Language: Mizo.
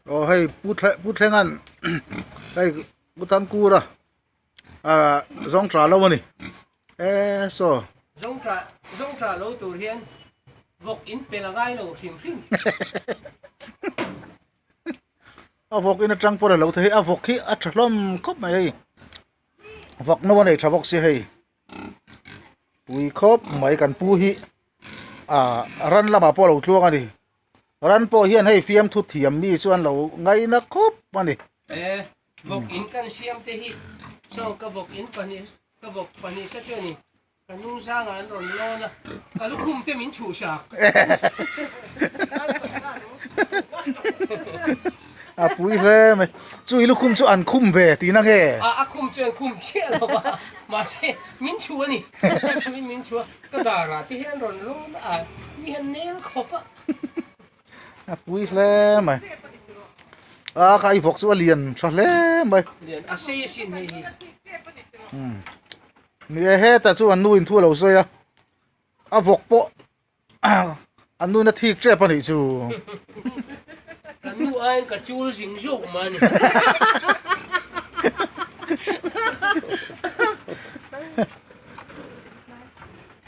Aw hei pu thle pu thlenga'n hei pu Thangkura ah zawng tha lo a ni e saw. Zawng tha zawng tha lo tur hian vawk in pel a ngai lo hrim hrim. A vawk in atang pawh a lo thei a vawk hi a tha hlawm khawp mai hei vawk no a nei tha bawk sia hei pui khawp mai kan pu hi ah ran lamah pawh a lo tluang a ni. Ran pawh hian hei fiamthu thiam mi chuan lo ngaina khawp a ni. E, vawk in kan siam te hi saw ka vawk in pahnih ka vawk pahnih sa chu a ni. Ka nung zangah an rawn lawn a, ka lukhum te min chhuh sak. A pui hle mai. Chu i lukhum chu an khum ve tihna nge? A, a khum chu an khum chiah lo va, mahse min chhuh a ni. Chhuhin min chhuh a. Ka darah te hian rawn lawm a, mi han nel khawp a. A pui hle mai. A kha i vawk chu a lian tha hle mai. Lian a sei asin hei hi. Hmm. Ni e heta chu an nu in thu a lo sawi a. A vawk pawh an nu in a thik tep a nih chu. Ka nu aiin ka chul zing zawk mah a ni.